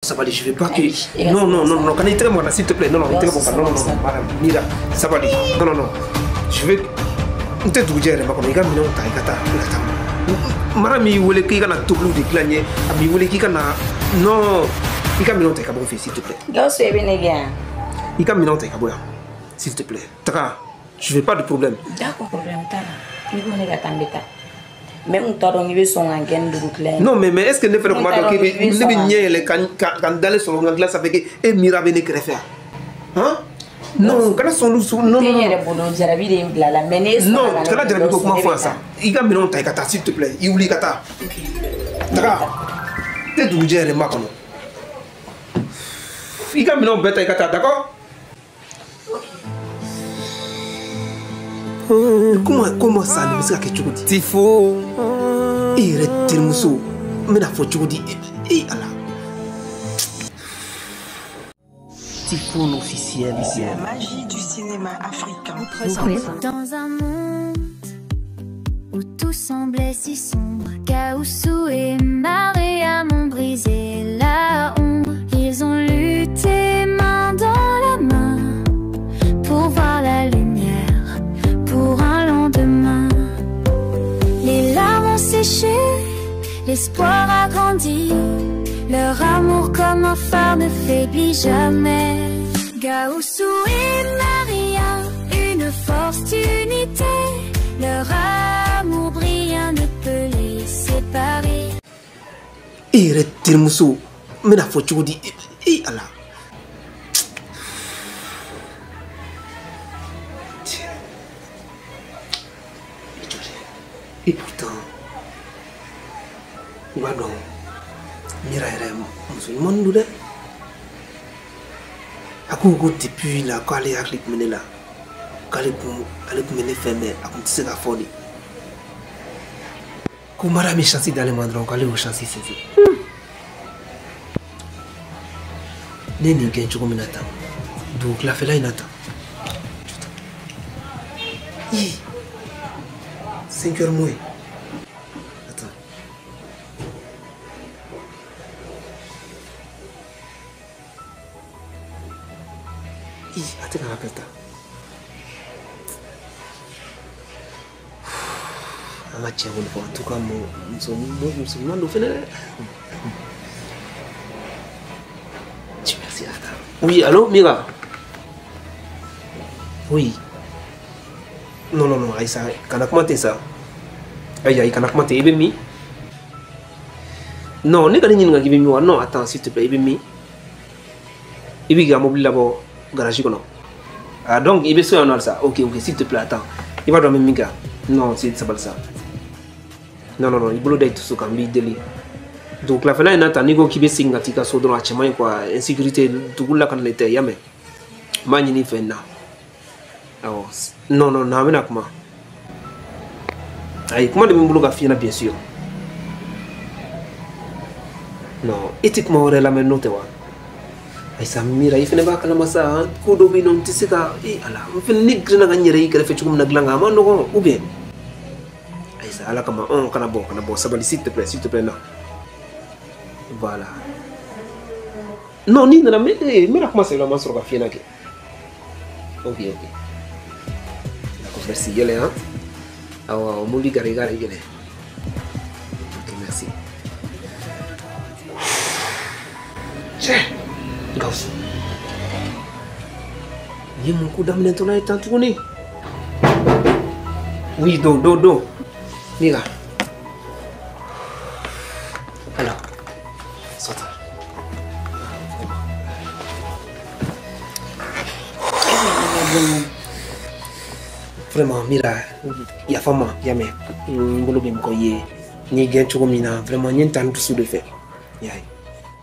Sabali, je veux pas que... Non, non, non, non, kana i tɛgɛ mɔgɔ, s'il te plaît. Non, non, i tɛgɛ mɔgɔ, non, non, non, Mira, sabali. Non, non, non. Je vais... N tɛ dugujɛ yɛrɛ makɔnɔ, i ka minɛnw ta, i ka taa, i ka taa. Mara m'i wele k'i ka na tobiliw de dilan n ye, a m'i wele k'i ka na... Non, i ka minɛnw ta i ka bɔ n fɛ, s'il te plaît. Gawusu, e bɛ ne gɛn yan? I ka minɛnw ta i ka bɔ yan, s'il te plaît. Taga, je veux pas de problème. D'accord, problème t'a la. N'i ko ne ka taa, n bɛ taa. Mais n t'a dɔn k'i bɛ sɔn ka n kɛ ni dugutila ye. Non, mais est-ce que ne fɛnɛ tun b'a dɔn k'e bɛ ne bɛ ɲɛ yɛlɛ ka n dalen sɔrɔ n ka dilan sanfɛ k'e Mira bɛ ne kɛrɛfɛ yan? Han? Non, kana sɔn olu sugu. Non, non, non. Yɛrɛ bolo jarabi de ye n bila la, mais n'e sɔnna. Non, kana jarabi ko kuma fɔ yan sa. I ka minɛnw ta i ka taa, s'il te plaît. I wuli i ka taa. Taga. N tɛ dugujɛ yɛrɛ makɔnɔ. I ka minɛnw bɛɛ ta i ka taa, d'accord? Comment ça nin bɛ se ka kɛ cogo di? Tifo. E yɛrɛ terimuso, n bɛna fɔ cogo di? E Ala. Typhoon officiel. La magie du cinéma africain. Dans un monde où tout semblait si sombre, Gaoussou et Maria m'ont brisé la ombre. Ils ont lutté main dans la main pour voir la lumière, pour un lendemain. Les larmes ont séché, l'espoir a grandi. Leur amour comme un phare ne faiblit jamais. Gaoussou et Maria, une force d'unité. Leur amour brillant ne peut les séparer. E yɛrɛ terimuso, n bɛna fɔ cogo di? E Ala. Et pourtant, i b'a dɔn Mira yɛrɛ muso ɲuman don dɛ. A ko ko depuis la k'ale hakili tun bɛ ne la, k'ale kun ale tun bɛ ne fɛ, mais a kun tɛ se k'a fɔ de. Ko Mara min chance d'ale ma dɔrɔn, k'ale y'o chance saisi. Ne ye nin gɛn cogo min na tan, dugutilafɛla in na tan. Ih, 5 heures moins. Attends. Ih, a tɛ ka appel ta. An ka cɛ kɔni fɔ, en tout cas muso ɲuman don fɛnɛ dɛ. Merci, attends. Oui, allô, Mira? Oui. Non, non, non, Aïssa, kana kuma tɛ sa. Ayi, ayi, kana kuma tɛ, i bɛ min? Non, ne ka ne ɲininka k'i bɛ min wa? Non, attends, s'il te plaît, i bɛ min? I b'i ka mobili labɔ garage kɔnɔ. Ah, donc i bɛ so yan nɔ halisa? Ok, ok, s'il te plaît, attends. I b'a dɔn n bɛ min kɛ? Non, sabali sa. Non, non, non, i bolo da i dusu kan, n b'i deli. Dugutilafɛla in na tan, n'i ko k'i bɛ segin ka t'i ka so dɔrɔn, a cɛ man ɲi quoi, insécurité, dugu lakanalen tɛ, i y'a mɛn? N b'a ɲini i fɛ na. Awɔ, non, non, non, an bɛna kuma. Ayi, kuma de bɛ n bolo ka f'i ɲɛna, bien sûr. Non, e tɛ kuma wɛrɛ lamɛn n'o tɛ wa? Ayisa, Mira, i fɛnɛ b'a kalama sa, ko dɔ bɛ yen nɔ, n tɛ se ka, e Ala, n fɛnɛ ne girinna ka n yɛrɛ y'i kɛrɛfɛ cogo min na dilan kan, a ma nɔgɔn, ou bien? Ayisa, Ala kama, kana bɔ, kana bɔ, sabali, s'il te plaît, s'il te plaît, na. Voilà. Non, n'i nana, n bɛna kuma sɛbɛlama sɔrɔ ka f'i ɲɛna kɛ. Ok, ok. D'accord, merci. Yɛlɛ, han? Awɔ, awɔ, mobili gari, i ka yɛlɛ. Ok, merci. Cɛ, Gawusu. Nin ye mun ko daminɛtɔla ye tan tuguni? Oui, don, don, don. Mira. Alors, sors. Vraiment, Mira, yafa n ma, i y'a mɛn? N bolo bɛ mɔgɔ ye n'i gɛn cogo min na, vraiment n ye n ta n dusu de fɛ, i y'a ye.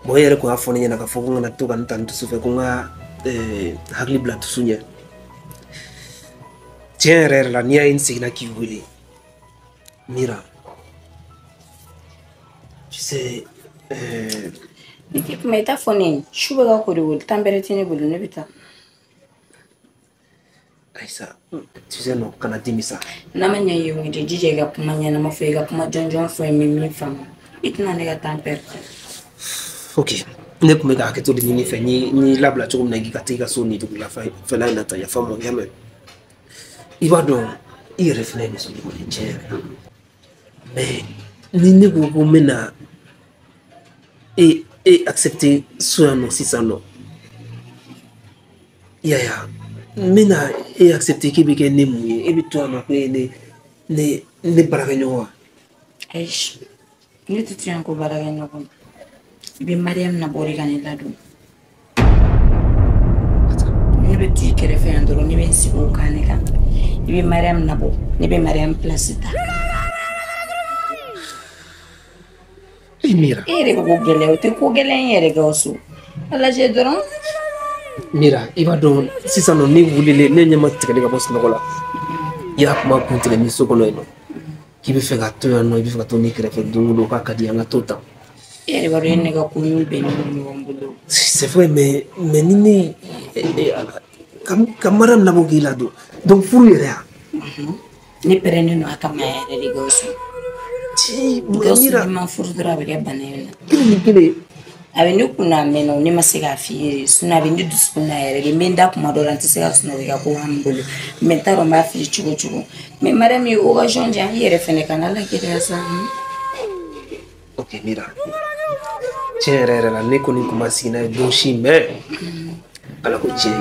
Bon, e yɛrɛ kun y'a fɔ ne ɲɛna k'a fɔ ko n kana to ka n ta n dusu fɛ, ko n ka hakili bila dusu ɲɛ. Tiɲɛ yɛrɛ yɛrɛ la, n'i y'a ye n seginna k'i wele, Mira, tu sais, Ni tɛ kuma, i t'a fɔ ne ye. Su bɛ ka ko de wele, temps bɛrɛ tɛ ne bolo, ne bɛ taa. Aïssa, tu sais non, kana dimi sa. N'a ma ɲɛ i ye o tɛ, jija i ka kuma ɲɛnama fɔ, i ka kuma jɔnjɔn fɔ n ye, n bɛ min faamu. I tɛna ne ka temps perdre. Ok. Ne tun bɛ ka hakɛto de ɲini fɛ ni labila cogo min na k'i ka taa i ka so ni dugu la fɛla in na tan, yafa ma, y'a mɛn. I b'a dɔn i yɛrɛ fana ye muso ɲuman ye tiɲɛ yɛrɛ la, mais ni ne ko ko n bɛna e accepter so yan nɔ sisan nɔ, i y'a ye wa, n bɛna e accepter k'e bɛ kɛ ne mun ye, e bɛ to yan nɔ ko e ye ne baarakɛɲɔgɔn wa? Ayi, ne tɛ to yan ko baarakɛɲɔgɔn. I bɛ Mariam nabɔ de ka ne ladon. Ne bɛ to i kɛrɛfɛ yan dɔrɔn, ne bɛ n sigi o kan ne kan. I bɛ Mariam nabɔ, ne bɛ Mariam place ta. E Mira. E yɛrɛ ko ko gɛlɛya, o tɛ ko gɛlɛn ye yɛrɛ Gawusu. A lajɛ dɔrɔn. Mira, i b'a dɔn sisan nɔ ne wulilen ne ɲɛ ma tigɛli ka bɔ sunɔgɔ la. I y'a kuma kun tigɛ ni so kɔnɔ yen nɔ. K'i bɛ fɛ ka to yan nɔ, i bɛ fɛ ka to ne kɛrɛfɛ don o don k'a ka di an ka to tan. E yɛrɛ b'a dɔn e ni ne ka ko n'u bɛnnen don ɲɔgɔn bolo. C'est vrai, mais ni ne ka Mariam nabɔ k'i ladon, donc furu yɛrɛ ya. Ne pɛrɛnnen don a kama yɛrɛ de Gawusu. Gawusu, ni ma furu dɔrɔn a bɛ kɛ bana ye. Kelen ni kelen. A bɛ ne kun na a mɛnna, ne ma se k'a f'i ye, sinon a bɛ ne dusukun na yɛrɛ de. N bɛ n da kuma dɔ la, n tɛ se ka sunɔgɔ i ka ko b'an bolo, mais n t'a dɔn n b'a f'i ye cogo cogo. Mais Mariam ye occasion di yan, i yɛrɛ fɛnɛ ka na lagɛlɛya sa. Ok Mira, tiɲɛ yɛrɛ yɛrɛ la ne kɔni tun ma sigi n'a ye don si, mais ala ko tiɲɛ,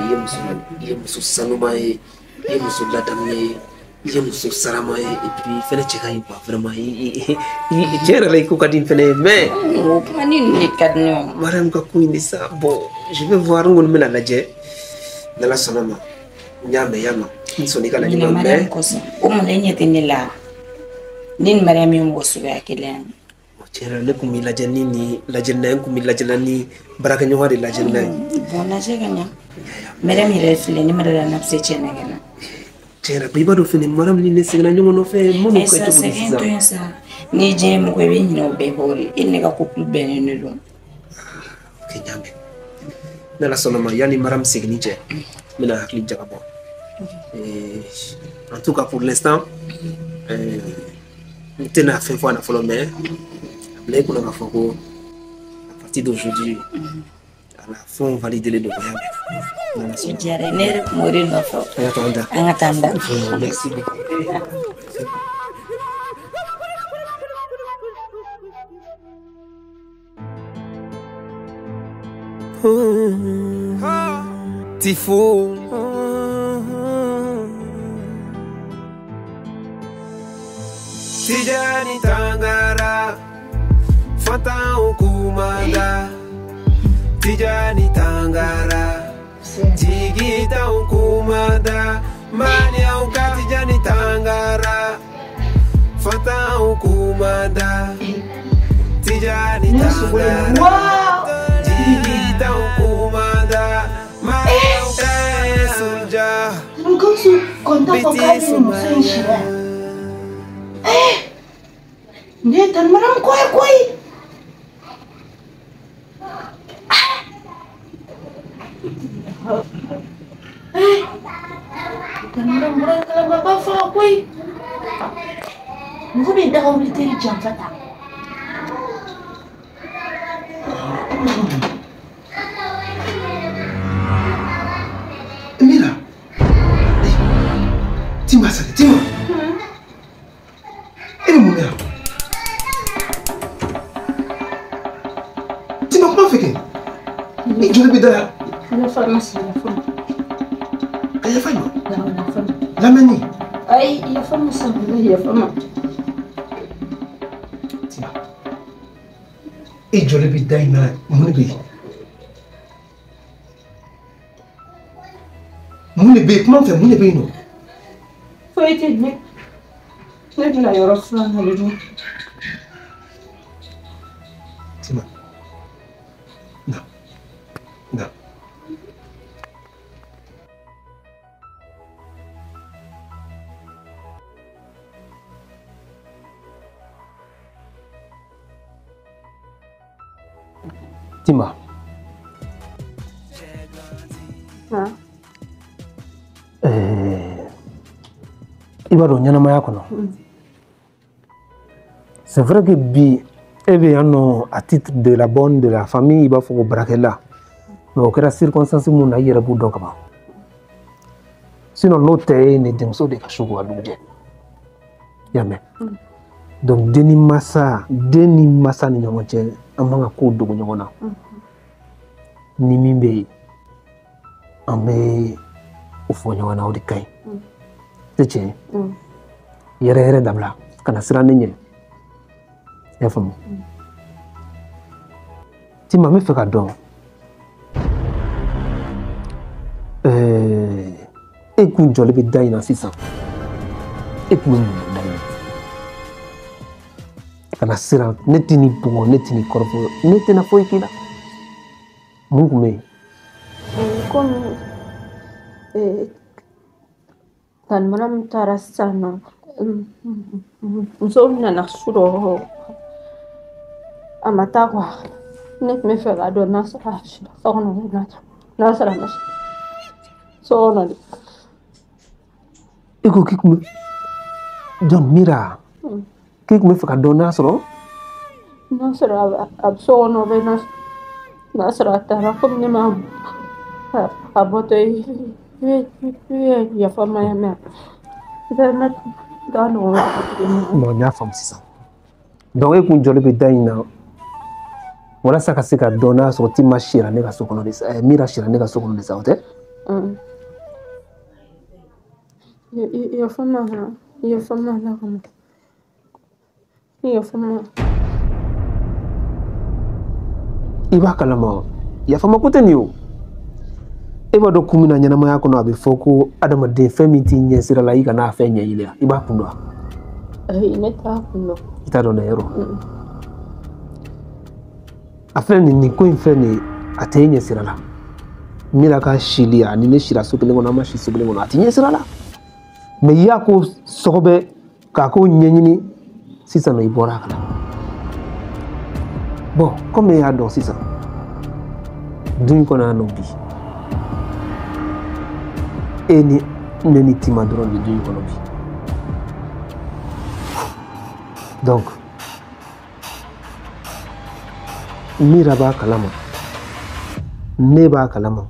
i ye muso sanuma ye, i ye muso ladamunen ye, i ye muso sarama ye, et puis fɛnɛ cɛ ka ɲi quoi, vraiment tiɲɛ yɛrɛ la i ko ka di n fɛnɛ ye, mais o kuma ni ninnu de ka di ne ye. Mariam ka ko in de sa, bon je vais voir, n kɔni bɛna lajɛ n'ala sɔnna ma. N y'a mɛn, y'a mɛn, n sɔnna i ka laɲini ma, mais Mariam kosɔn o ma e ɲɛ tɛ ne la, ne ni Mariam ye mɔgɔ suguya kelen ye. Tiɲɛ yɛrɛ la ne tun b'i lajɛ ni nin lajɛli na ye, n tun b'i lajɛ ni baarakɛɲɔgɔn de lajɛli na ye. Bon lajɛ ka ɲa, Mariam yɛrɛ filɛ, ne ma deli la n'a bɛ se cɛ nɛgɛ na. Tiɲɛ yɛrɛ i b'a dɔn fɛnɛ Mariam ni ne seginna ɲɔgɔn nɔfɛ, n ma n'o kɛ cogo di sisan? To yen sa, n'i ye diɲɛ mɔgɔ ye i bɛ ɲinɛ o bɛɛ kɔ de, e ni ne ka couple bɛnnen de don. Ok, n y'a mɛn, n'Ala sɔnna ma yanni Mariam seginni cɛ n bɛna hakili jagabɔ. En tout cas pour l'instant n tɛna fɛn fɔ a la fɔlɔ, mais a bila i kunna k'a fɔ ko à partir d'aujourd'hui ala fɛnw validelen don, y'a mɛn. O diyara ne yɛrɛ kun b'o de nɔfɛ. An ka taa an da. An ka taa an da. Merci beaucoup. Tifo. Tijani Tangara, Fanta Okumanda. Tijani Tangara, Jigita Okumanda. Mania Uka Tijani Tangara, Fanta Okumanda. Tijani Tangara, Jigita Okumanda. Mania Uka Sunja. Biti Sumaya. Ne tan maram koy koy. Tan maram buran kala baba fa koy. Mɔgɔ bɛ daga wuli teri janfa ta. Mira. Tima sale, Tima. E bɛ mun kɛ yan? Tima, kuma fɛ kɛ. I joli bɛ da la. Yafa ma sa, yafa ma. Ka yafa i ma? Awɔ, yafa ma. Lamɛnni. Ayi, yafa ma sa, walahi yafa ma. Tima, e joli bɛ da in na, mun de bɛ yen? Mun de bɛ yen? Kuma fɛ, mun de bɛ yen nɔ? Foyi tɛ ne. Ne bɛna yɔrɔ furan na de dun. Tima, na, na. Tima. I b'a dɔn ɲɛnamaya kɔnɔ, c'est vrai que bi E bɛ yan nɔ à titre de la bonne de la famille, i b'a fɔ ko baarakɛla. Mais o kɛra circonstance mun na, i yɛrɛ b'o dɔn ka ban. Sinon n'o tɛ, e ni denmuso de ka su ko a dugujɛ. I y'a mɛn? Donc den ni masa ni ɲɔgɔn cɛ, an man ka kow dogo ɲɔgɔn na. Ni min bɛ yen, an bɛ o fɔ ɲɔgɔn na, o de ka ɲi. Tɛ tiɲɛ ye? Yɛrɛ yɛrɛ dabila, kana siran ne ɲɛ. I y'a faamu? Tima, n bɛ fɛ ka dɔn, e kun jɔlen bɛ da in na sisan, e kun bɛ mun da in na? Kana siran, ne tɛ n'i bugɔ, ne tɛ n'i kɔrɔfɔ, ne tɛna foyi k'i la. Mun kun bɛ yen? Komi tan Mariam taara sisan nɔ, muso nana su dɔ, a ma taa kuwa. Ne tun bɛ fɛ k'a dɔn n'a sɔrɔ a sira so kɔnɔ, n'a sɔrɔ a ma so kɔnɔ de. E ko k'i kun bɛ jɔn, Mira? K'i kun bɛ fɛ ka dɔn n'a sɔrɔ? N'a sɔrɔ a bɛ so kɔnɔ, bɛ n'a sɔrɔ a taara, komi ne ma a bɔtɔ i bɛ yafa ma ya mɛ ne t'a nɔgɔn. Bon, n y'a faamu sisan. Donc e kun jɔlen bɛ da in na walasa ka se ka dɔn n'a sɔrɔ Tima sira ne ka so kɔnɔ de sa, Mira sira ne ka so kɔnɔ de sa, o tɛ? Yafa ma, yafa ma la kɔnɔ, yafa ma. I b'a kalama, yafa ma ko tɛ nin ye o. E b'a dɔn kun min na ɲɛnamaya kɔnɔ a bɛ fɔ ko adamaden fɛn min t'i ɲɛ sira la, i kana a fɛn ɲɛɲini wa? I b'a kun dɔn wa? Ayi, ne t'a kun dɔn. I t'a dɔn dɛ, yɔrɔ? A filɛ nin, nin ko in filɛ nin ye, a tɛ e ɲɛ sira la. Mira ka sili, ani ne sira so kelen kɔnɔ, an ma si so kelen kɔnɔ, a tɛ ɲɛ sira la. Mais i y'a ko sɔgɔbɛ k'a ko ɲɛɲini sisan nɔ, i bɔra a kalama. Bon, komi e y'a dɔn sisan, du in kɔnɔ yan nɔ bi, e ni ne ni Tima dɔrɔn de du in kɔnɔ bi. Donc Mira b'a kalama, ne b'a kalama,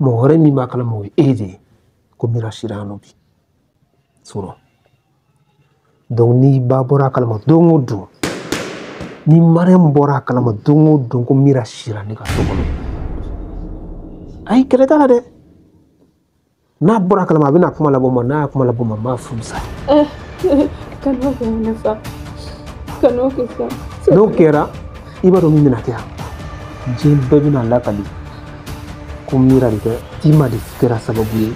mɔgɔ wɛrɛ min b'a kalama o ye e de ye, ko Mira sira yan nɔ bi sɔrɔ. Donc ni ba bɔra a kalama don o don, ni Mariam bɔra a kalama don o don ko Mira sira ne ka so kɔnɔ, ayi, kɛlɛ t'a la dɛ. N'a bɔra a kalama, a bɛna kuma labɔ ma, n'a y'a kuma labɔ ma, n b'a furu sa. Kan'o kɛ ne fa, kan'o kɛ sa. N'o kɛra, i b'a dɔn min bɛna kɛ yan? Diɲɛ bɛɛ bɛna lakali ko Mira de kɛ, Tima de kɛra sababu ye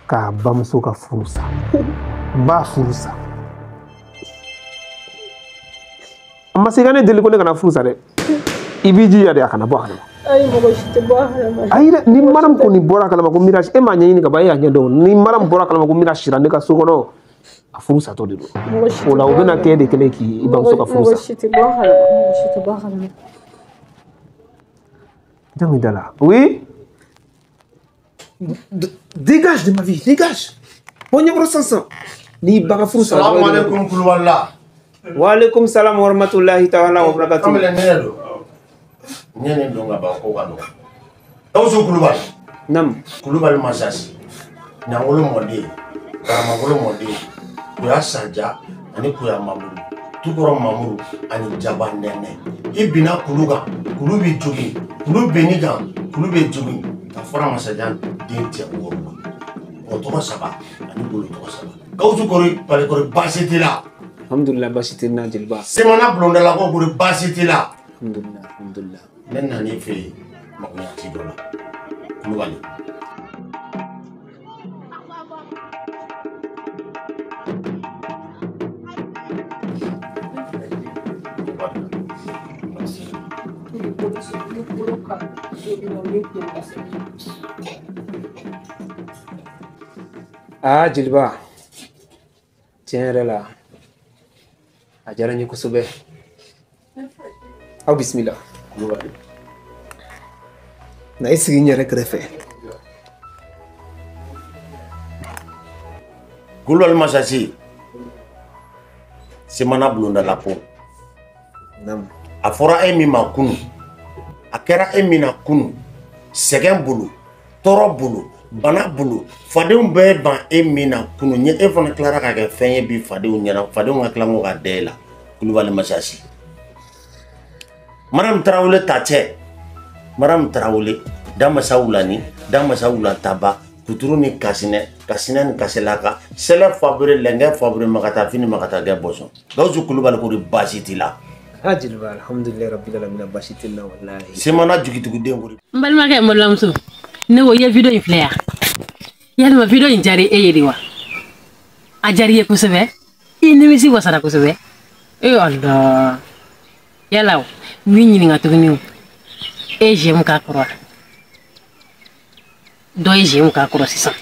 k'a bamuso ka furu sa. N b'a furu sa. A ma se ka ne deli ko ne kana furu sa dɛ. I b'i jija de, a kana bɔ a kalama. Ayi, mɔgɔ si tɛ bɔ a kalama. Ayi dɛ, ni Mariam kɔni bɔra a kalama ko Mira, e m'a ɲɛɲini ka ban, e y'a ɲɛdɔn. Ni Mariam bɔra a kalama ko Mira sira ne ka so kɔnɔ, a furu satɔ de don. O la o bɛna kɛ e de kɛlen k'i bamuso ka furu sa. Mɔgɔ si tɛ bɔ a kalama, mɔgɔ si tɛ bɔ a kalama. Jɔn da la? Oui? Dégage de ma vie, dégage. Bɔ ɲɛkɔrɔ sisan. N'i ba ka furu sa. Salamu alaikum Kulubalila. Wa alaikum salam wa rahmatulahi ta'ala wa barakatuh. Kamalen, ne yɛrɛ don. N ye nin don ka ban, ko ka nɔgɔn. Gawusu Kulubali. Naamu. Kulubali Masasi. Ɲangolo mɔden, Karamangolo mɔden, Kuya Saja ani Kuya Mamuru, Tukɔrɔ Mamuru ani Jaba Nɛnɛ. I binna kulu kan, kulu b'i jogin, kulu benni kan, kulu bɛ jogin. Ka fara Masajan den cɛ wɔɔrɔ la. Mɔgɔ tɔgɔ 3 ani bolo tɔgɔ 3. Gawusu kɔri pale kɔri baasi t'i la? Alhamdulillah, baasi tɛ n na jeliba. Semana bulondalakaw kɔri baasi t'i la? Alhamdulillah, alhamdulillah. Ne nan'i fɛ yen magoɲɛ ci dɔ la. Kulubali. Aa jeliba, tiɲɛ yɛrɛ la a diyara n ye kosɛbɛ. Aw bisimila. Na i sigi n yɛrɛ kɛrɛfɛ. Kulubali Masasi, Semana bulondala ko. A fɔra e min ma kunu, a kɛra e min na kunu, sɛgɛn bolo, tɔɔrɔ bolo, bana bolo, fadenw bɛɛ ban e min na kunu, ɲɛ e fana tilara ka kɛ fɛn ye bi fadenw ɲɛna, fadenw ka tila ko ka da e la. Kulubali Masasi. Mariam Tarawele ta cɛ, Mariam Tarawele, Damasa Wulani, Damasa Wulantaba, kuturu ni kasinɛ, kasinɛ ni kasilaka, sɛlɛ fabure, lɛngɛ fabure, makata fini makata gɛ bɔsɔn. Gawusu Kulubali ko de baasi t'i la. Ha jeliba, alhamdulilayi rabbil alamin, baasi tɛ n na walahi. Semana jigituguden ko de. N balimakɛ, n balimamuso, ne ko i ye video in filɛ yan, yalima video in diyara e ye de wa? A diyara i ye kosɛbɛ, i nimisi wasara kosɛbɛ. E Allah, yala o n b'i ɲininka tuguni o, e ye j'aime k'a kɔrɔ wa? Dɔ ye j'aime k'a kɔrɔ sisan,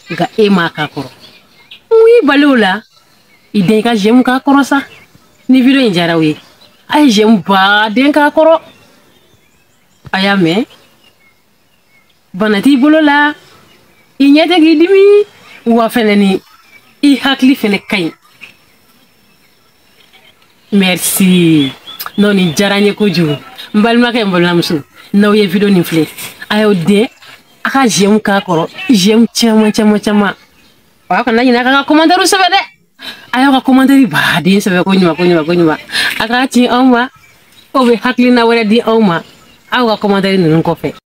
nka e m'a k'a kɔrɔ. Mun y'i bali o la? I den ka j'aime k'a kɔrɔ sa. Ni video in diyara o ye, a ye j'aime baden k'a kɔrɔ. A y'a mɛn, bana t'i bolo la, i ɲɛ tɛ k'i dimi, wa fɛnɛ ni i hakili fɛnɛ ka ɲi. Merci. Non, nin diyara n ye kojugu. N balimakɛ, n balimamuso, n'aw ye video nin filɛ, a y'aw den a ka j'aime k'a kɔrɔ, j'aime caman caman caman. Wa a kana ɲinɛ a k'a ka commentaire sɛbɛn dɛ. A y'aw ka commentaire baden sɛbɛn ko ɲuman ko ɲuman ko ɲuman. A k'a ci anw ma, o bɛ hakilina wɛrɛ di anw ma aw ka commentaire ninnu kɔfɛ.